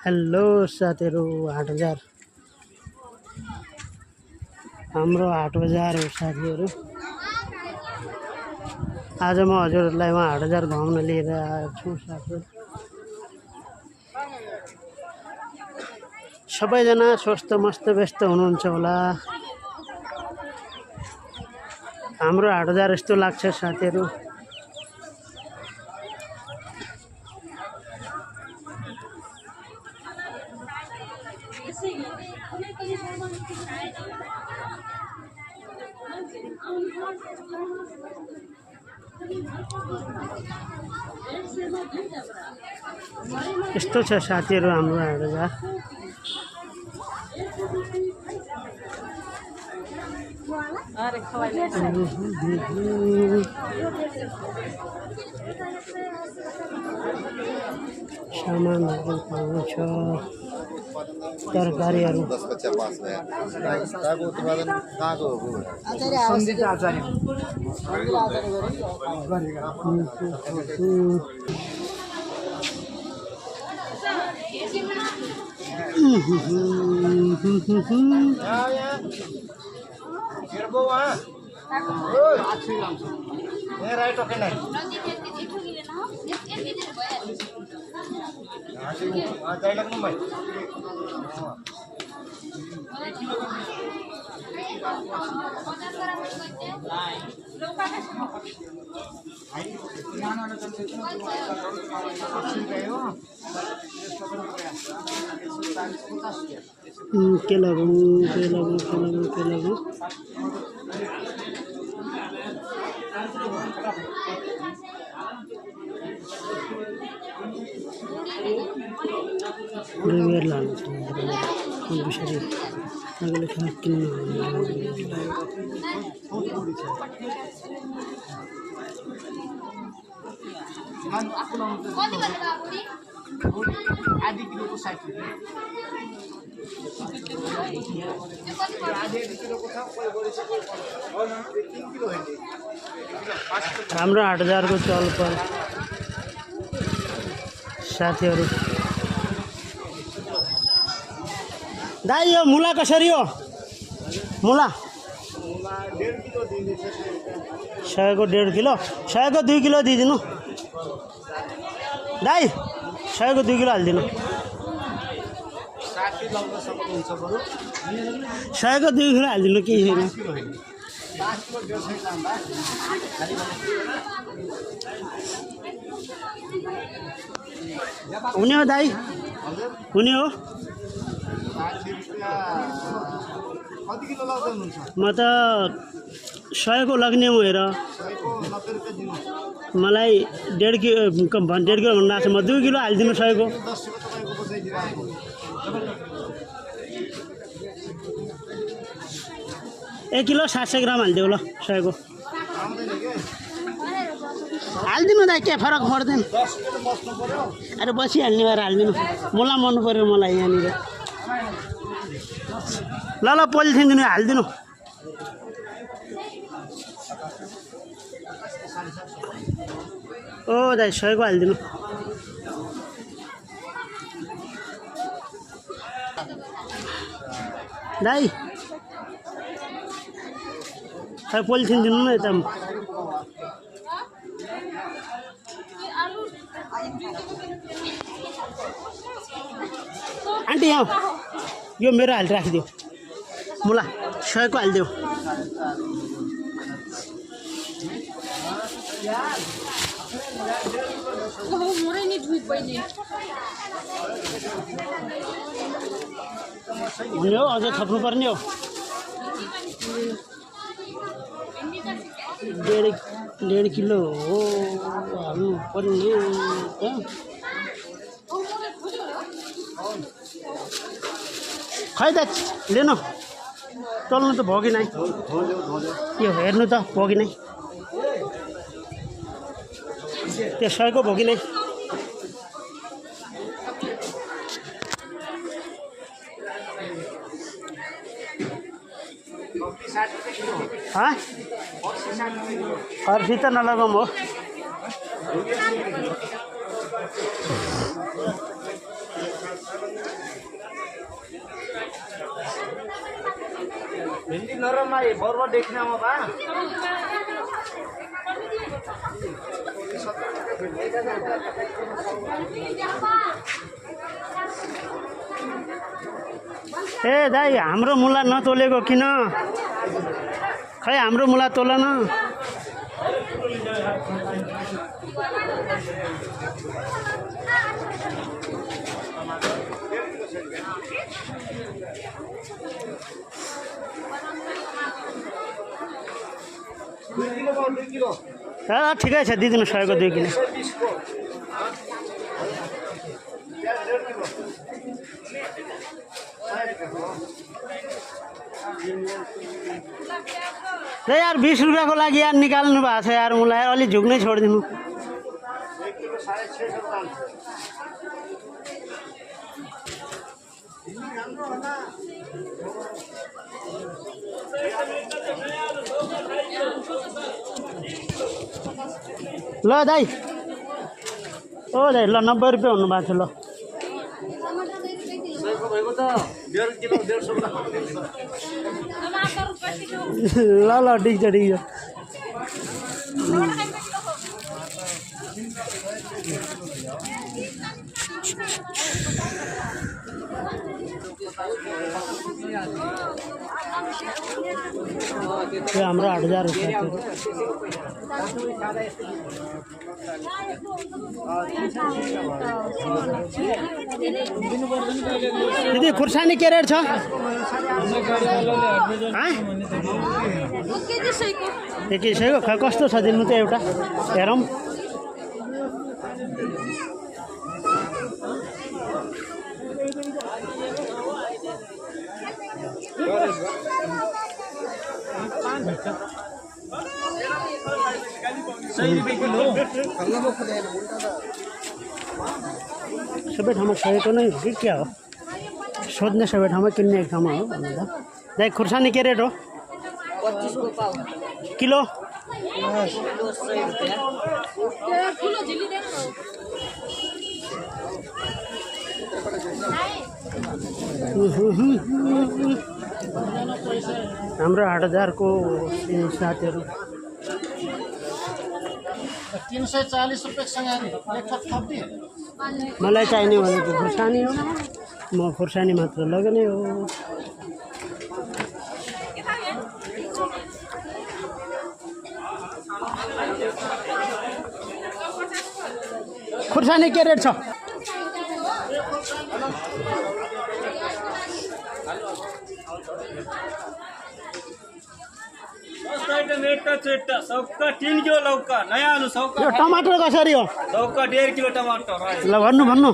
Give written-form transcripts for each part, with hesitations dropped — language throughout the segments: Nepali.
हेलो साथीहरू, हाट बजार हाम्रो हाट बजार हो साथीहरू। आज म हजुरहरूलाई हाट बजार घुमाउन लिएर आएको छु साथीहरू। सबैजना स्वस्थ मस्त व्यस्त हुनुहुन्छ होला। हाम्रो हाट बजार यस्तो लाग्छ साथीहरू। यस्तो छ साथीहरू हाम्रो हाट बजार। सामानहरू पाउँछ, तरकारीहरू। के लगू रेवेर लानु छ बिसरी अगले खाना किन्नु आधी किलोको 60 हाम्रो हाट बजारको चलपल साथीहरू। दाइ यो मुला कसरी हो? मुला 100 को 1.5 किलो, 100 को 2 किलो दिइदिनु दाइ। 100 को 2 किलो हालिदिनु। 100 को 2 किलो हालिदिनु। केही छैन। हुने हो दाइ, हुने हो। म त 100 को लग्ने हो हेर। मलाई 1.5 किलो भन्दा छ। म 2 किलो हालिदिनु 100 को। एक किलो 700 ग्राम हालिदेऊ ल 100 को। हालिदिनु दाइ, के फरक पर्दैन। अरे बसिहाल्ने भएर हालिदिनु। मुला मन पऱ्यो मलाई यहाँनिर। ल ल पोलिथिन दिनु, हालिदिनु। ओ दाइ 100 को हालिदिनु। दाइ खै पोलिथिन दिनु न यता। आन्टी यहाँ यो मेरो हाल राखिदियो। मुला 100 को हालिदियो। हुने हो, अझै थप्नु पर्ने हो। 1.5 किलो हो हाल्नु पर्ने त। खै त लिनु, चल्नु त भयो कि नै? यो हेर्नु त भयो कि नै? त्यो 100 को भयो कि नै? हाँ फर्सी त नलगाऊँ हो। भिन्डी नरम आई बर्बर देखने में बा ए दाइ हाम्रो मुला नतोलेको किन खै हाम्रो मुला तोल न ठिकै छ दिदिनु 100 को 2 किलो यार 20 रुपैयाँ को लागि यार निकाल्नु भएको छ यार मुला यार अलि झुक्नै छोड्दिनु ल दाइ ओ दाइ ल 90 रुपैयाँ हुनु भएको छ ल ल ल ठिक छ यो हाम्रो 8000 रुपैयाँ दिदी खुर्सानी के रेट छ एकै सयको खै कस्तो छ दिनु त एउटा हेरौँ सबै ठाउँमा सहेको नै हो कि क्या हो सोध्ने सबै ठाउँमा किन्ने एक ठाउँमा हो भन्नु त दाइ खुर्सानी के रेट हो 25 को पाउ किलो हाम्रो 8000 को साथीहरू 340 रुपैयाँ सँग मलाई चाहिने भनेको खुर्सानी हो म खुर्सानी मात्र लगने हो खुर्सानी के रेट छ सौका 3 किलो लौका नयाँ आलु सौका यो टमाटर कसरी हो सौका 1.5 किलो टमाटर ल भन्नु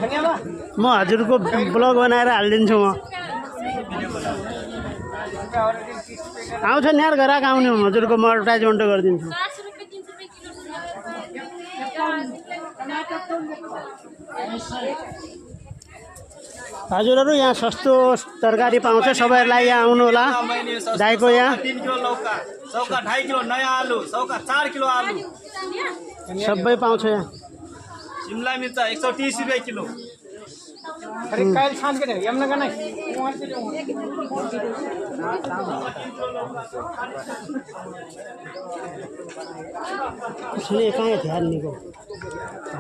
म हजुरको ब्लग बनाएर हालिदिन्छु म आउँछ नि यार ग्राहक आउने हजुरको म एडभर्टाइजमेन्ट गरिदिन्छु हजुरहरू यहाँ सस्तो तरकारी पाउँछ सबैलाई यहाँ आउनु होला दाइको यहाँ 3 किलो लौका सौका 2.5 किलो नयाँ आलु सौका 4 किलो आलु सबै पाउँछ यहाँ शिमला मिर्च 130 रुपैयाँ किलो अरे काल छान के यमुना नहीं उसले कहाँ ध्यान निको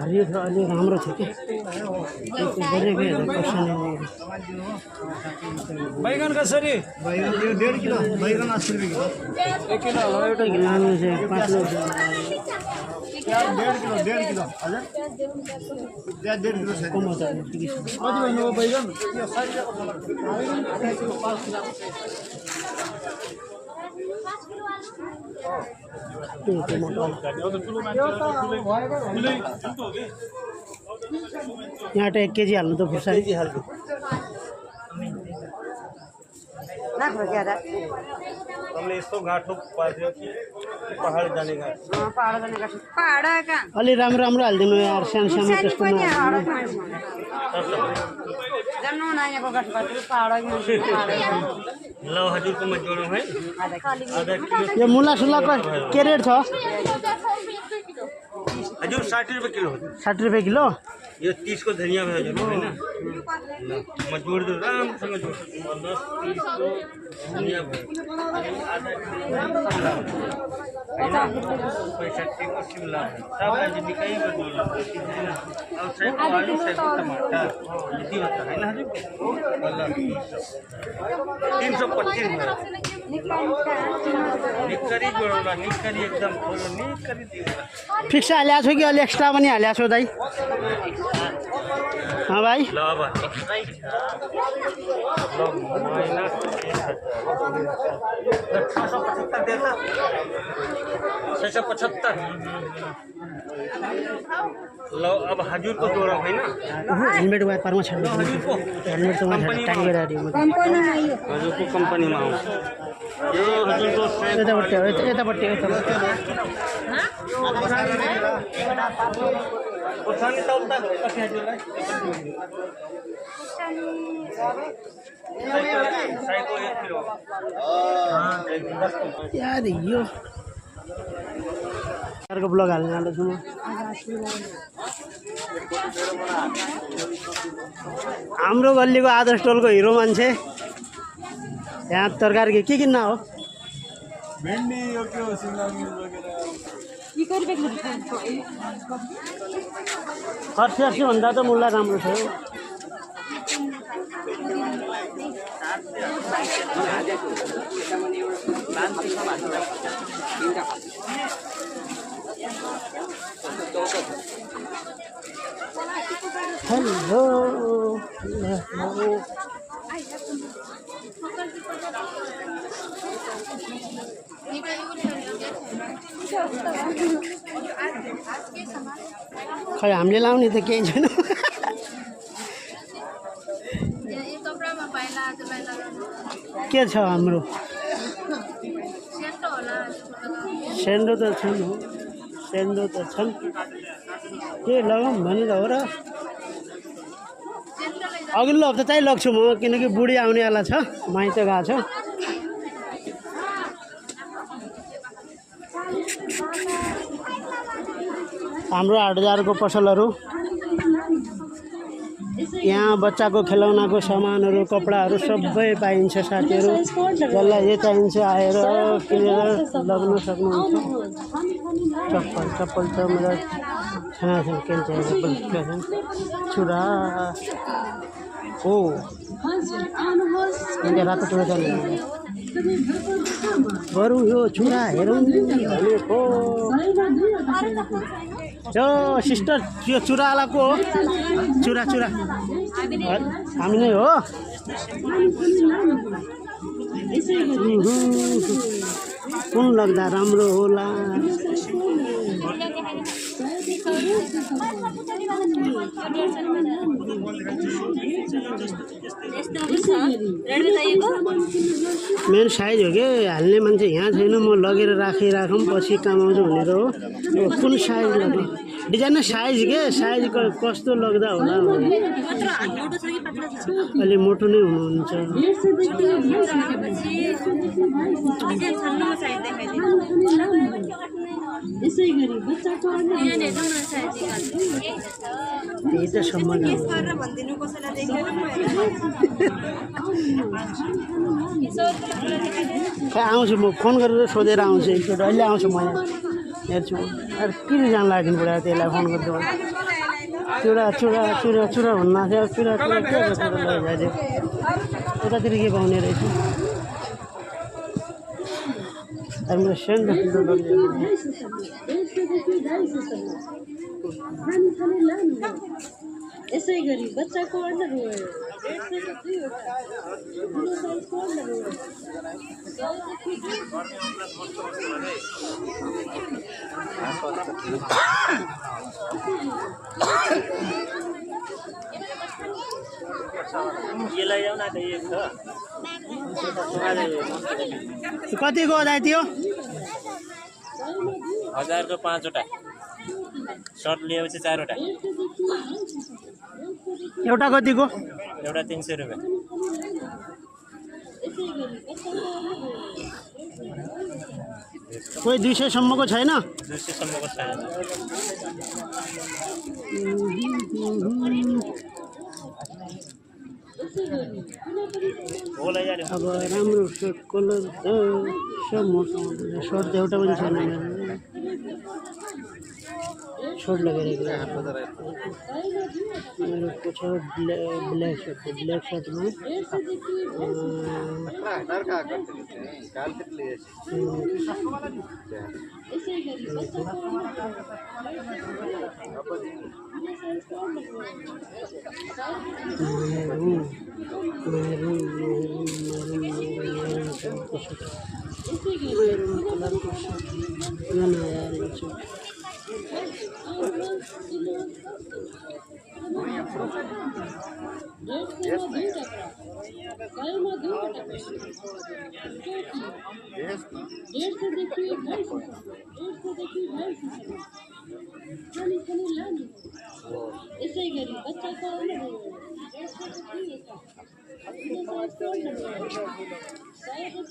हरियो र अलि राम्रो थियो कि बैगन कसरी बैगन 1.5 किलो बैगन 80 रुपये किलो 1 किलो एउटा लानु चाहिँ 5 रुपैयाँ 1.5 किलो हजुर 1.5 किलो छ कम छ कति भन्नु बैगन यो 60 यहाँ 1 केजी हाल्नु त खुर्सानी हाल्नु हमने इसको घाटो पादियो कि पहाड़ जाने का अलि राम्रो राम्रो हालिदिनु यार सानो सानो त्यस्तो ल हजुर को मत जोडो है आधा किलो यो मुला सुला के रेट छ हजुर 60 रुपैयाँ किलो 60 रुपैयाँ किलो यो 30 को धनिया भयो हजुर हैन ल म जोड्छु राम्रोसँग जोड्छु 10 30 को धनिया भयो पैसा टिको शिमला सबलाई चाहिँ निकै गर्नु ल अब चाहिँ आलु चाहिँ टमाटर यति हो त हैन हजुर ल 325 भयो निकरी जोडौँला निकरी एकदम ठुलो निकरी दिउँला फिक्स हालेको छु कि अलि एक्स्ट्रा पनि हालेको छु दाइ भाइ ल अब ल महिना 675 देता 675 ल अब हजुरको जोडौँ हैन हेलमेट वाइ परमा छाड्नु हजुरको हेलमेट त टाइम गरिरहेको हजुरको कम्पनीमा आउँछ यो हजुरको यतापट्टि हो यतापट्टि खोर्सानी तौल त कति हजुरलाई साइको 1 किलो यार यो अर्को ब्लग हाल्न आएको छु म हाम्रो गल्लीको आदर्श टोलको हिरो मान्छे यहाँ तरकारी के किन्न हो भेन्डी यो के हो सिङ्गला मिर्च खर्सी भन्दा त मुला राम्रो छ हेलो खै हामीले लाउने त केही छैन के छ हाम्रो सेन्डो त छन् हो सेन्डो त छन् के लगाऊँ भने त हो र अघिल्लो हप्ता चाहिँ लग्छु म किनकि बुढी आउनेवाला छ माइत गएको छ हाम्रो हाटबजारको पसलहरू यहाँ बच्चाको खेलौनाको सामानहरू कपडाहरू सबै पाइन्छ साथीहरू जसलाई जे चाहिन्छ आएर किनेर लग्न सक्नुहुन्छ चप्पल छ मेरो छाना के चाहिन्छ छुरा हो रातो टुरा जाने गरौँ यो छुरा हेरौँ भनेको यो सिस्टर यो चुरावालाको हो चुरा हामी नै हो कुन लाग्दा राम्रो होला मेरो साइज हो कि हाल्ने मान्छे यहाँ छैन म लगेर राखौँ पछि कमाउँछु भनेर हो कुन साइज लाग्यो डिजाइन साइज के साइज कस्तो लाग्दा होला अलि मोटो नै हुनुहुन्छ त्यही त सम्मान आउँछु म फोन गरेर सोधेर आउँछु एकचोटि अहिले आउँछु म यहाँ हेर्छु अरे किन जान लाग्यो बुढा त्यसलाई फोन गर्छु चुरा भन्न आएको चुरा के लैजायो उतातिर के पाउने रहेछ मेरो सेन्ट यसै गरी बच्चाको अर्डर हो कतिको दाइ थियो 1000 को 5 वटा सर्ट लिएपछि 4 वटा एउटा कतिको एउटा 300 रुपैयाँ कोही 200 सम्मको छैन? 200 सम्मको छैन। अब राम्रो सर्ट कलर त सब मसँग सर्ट त एउटा पनि छैन सर्ट लगाइरहेको मेरो छ ब्ल्याक सर्टमा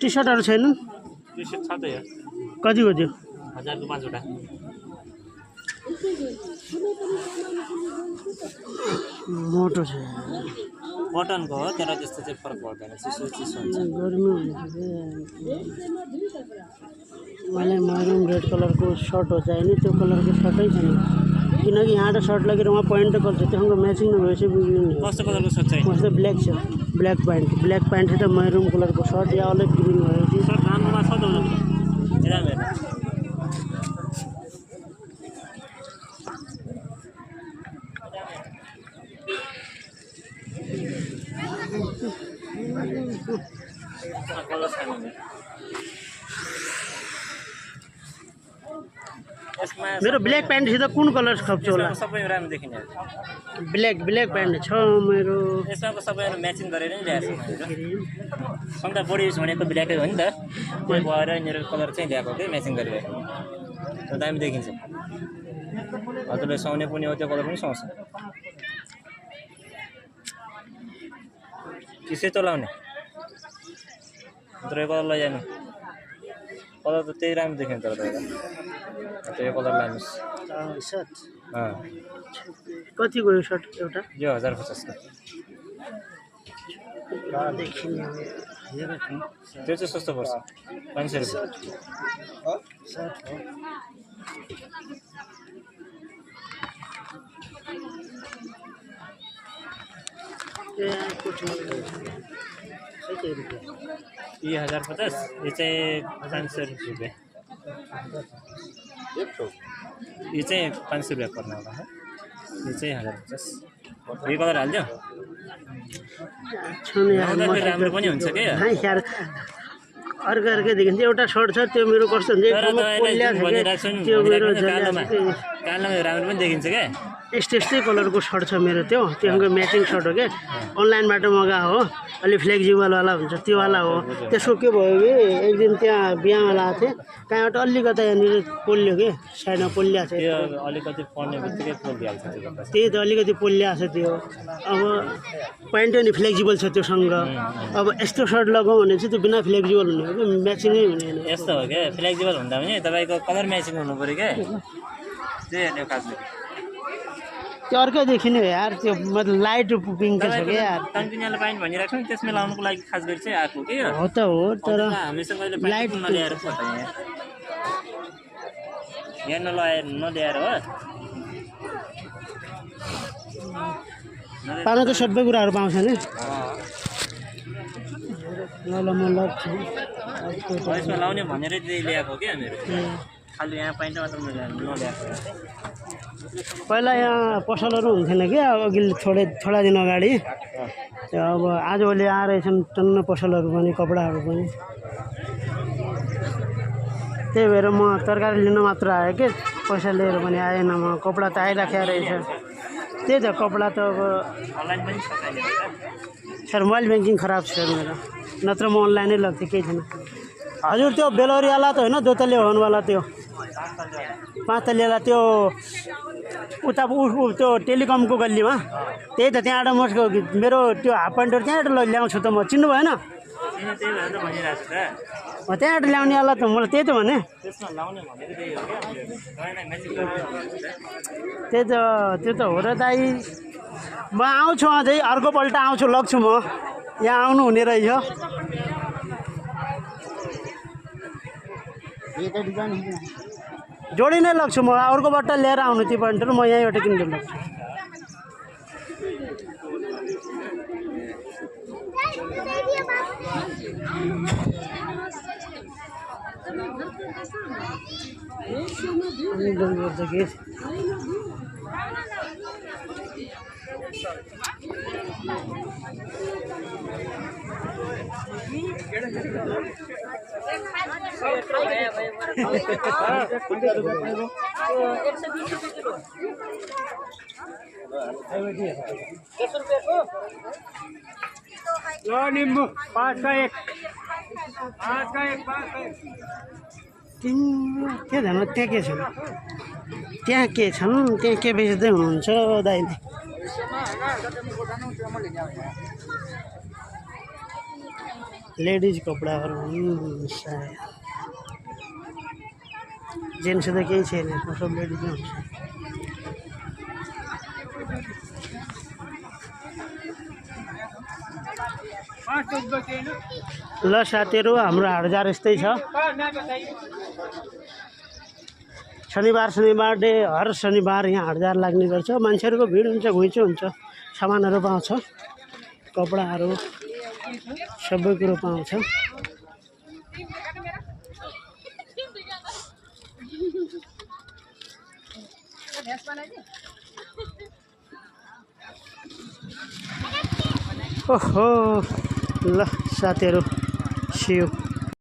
टी सर्टहरू छैनन्? टी सर्ट छ त यो कतिको त्यो? 1000 को 5 वटा। मोटो छ कटनको हो तर त्यस्तो चाहिँ फरक पर्दैन चिसो चिसो हुन्छ। गर्मी हुन्छ मलाई मरुन रेड कलरको सर्ट हो चाहिने त्यो कलरको सर्टै छैन किनकि यहाँ त सर्ट लगेर वहाँ प्यान्ट गर्छ त्योसँग म्याचिङ नभएपछि बिग्रिने हो। कस्तो कलरको सर्ट चाहिँ? मस्त ब्ल्याक छ ब्ल्याक प्यान्ट छ त मरुन कलरको सर्ट या अलग ग्रिन भएपछि सर्ट राम्रोमा छ त राम्रो। मेरो ब्ल्याक प्यान्टसित कुन कलर खप्छु होला? सबै राम्रो देखिने ब्ल्याक प्यान्ट छ मेरो। यसमा सबैहरू म्याचिङ गरेर नि ल्याएको छु अन्त बढी युज भनेको ब्ल्याकै हो नि त त्यही भएर यिनीहरू कलर चाहिँ ल्याएको कि म्याचिङ गरेर त्यो दामी देखिन्छ। हजुरले सुहाउने पनि हो त्यो कलर पनि सुहाउँछ। किसै चलाउने तर यो कलर लैजानु कलर त त्यही राम्रो देखिन्छ तर त्यो यो कलर लानुहोस्। सर्ट अँ कतिको यो सर्ट एउटा? यो 1050 को। त्यो चाहिँ सस्तो पर्छ 500 रुपियाँ। ये 1050 ये चाहिँ 500 रुपियाँ। ये चाहिँ 500 रुपियाँ पर्ने होला है। ये चाहिँ 1050 यो कलर हाल्दियो राम्रो पनि हुन्छ कि यार अर्कै देखिन्छ। एउटा सर्ट छ त्यो मेरो कस्तो हुन्छ त्यो मेरो कालोमा राम्रो पनि देखिन्छ क्या। यस्तै कलरको सर्ट छ मेरो त्योसँग म्याचिङ सर्ट हो क्या अनलाइनबाट मगाएको हो अलि फ्लेक्जिबलवाला हुन्छ त्योवाला हो। त्यसको के भयो कि एक दिन त्यहाँ बिहामा लगाएको थिएँ कहाँबाट अलिकता यहाँनिर पोल्यो कि साइडमा पोलिरहेको छ अलिकति पर्ने बित्तिकै पोलिहाल्छ त्यही त अलिकति पोलिरहेको छ त्यो। अब प्यान्ट नि फ्लेक्जिबल छ त्योसँग। अब यस्तो सर्ट लगाउँ भने चाहिँ त्यो बिना फ्लेक्जिबल हुने हो कि म्याचिङै हुने होइन। यस्तो हो क्या फ्लेक्जिबल हुँदा पनि तपाईँको कलर म्याचिङ हुनु पऱ्यो क्या त्यही हेर्ने खास त्यो अर्कै देखिने हो यार त्यो मतलब लाइट पिङ्क छ क्या यार। कन्टिन्युअल प्यान्ट भनिरहेको छ नि त्यसमा लाउनुको लागि खास गरी चाहिँ आएको के हो त हो तर हामीसँग अहिले लाइट नल्याएर पो त यहाँ नल्याएर हो पाउनु त सबै कुराहरू पाउँछ नि। ल ल म लग्छु यसमा लाउने भनेर चाहिँ ल्याएको क्या मेरो खालि यहाँ प्यान्ट मात्र नल्याएको। पहिला यहाँ पसलहरू हुन्थेन क्या अघि थोडा दिन अगाडि अब आजभोलि आएर छन् टन्न पसलहरू पनि कपडाहरू पनि। त्यही भएर म तरकारी लिन मात्र आएँ कि पैसा लिएर पनि आएन म कपडा त आइराखेको रहेछ। त्यही त कपडा त अब अनलाइन पनि छ सर मोबाइल ब्याङ्किङ खराब छ मेरो नत्र म अनलाइनै लग्थेँ केही थिएन। हजुर त्यो बेलौरीवाला त होइन दोतले होनवाला त्यो 5 तलेवाला त्यो उता त्यो टेलिकमको गल्लीमा त्यही त त्यहाँबाट म मेरो त्यो हाफ प्यान्टहरू त्यहाँबाट ल्याउँछु त म चिन्नु भएन त्यही भएर त भनिरहेको छु त त्यहाँबाट ल्याउने होला त मलाई त्यही त भने त्यसमा लाउने भनेको त्यही हो क्या तपाईँलाई म्याचिङ गरेर त्यही त त्यो त हो र दाइ म आउँछु अझै अर्कोपल्ट आउँछु लग्छु म यहाँ आउनु हुने रहेछ जोडी नै लग्छु म अर्कोबाट लिएर आउनु त्यो पन्टहरू म यहीँबाट किनेर लग्छु निम्बू 5 का 1 के जानु त्यहाँ के छन् त्यहाँ के छन् त्यहाँ के बेच्दै हुनुहुन्छ दाइले लेडिज कपडाहरू सायद जेन्ट्स त केही छैन सब लेडिज नै हुन्छ ल साथीहरू हाम्रो हाटजार यस्तै छ शनिबार डे हर शनिबार यहाँ हाटजार लाग्ने गर्छ मान्छेहरूको भिड हुन्छ घुइँचो हुन्छ सामानहरू पाउँछ कपडाहरू सबै कुरो पाउँछ ओहो ल साथीहरू सियो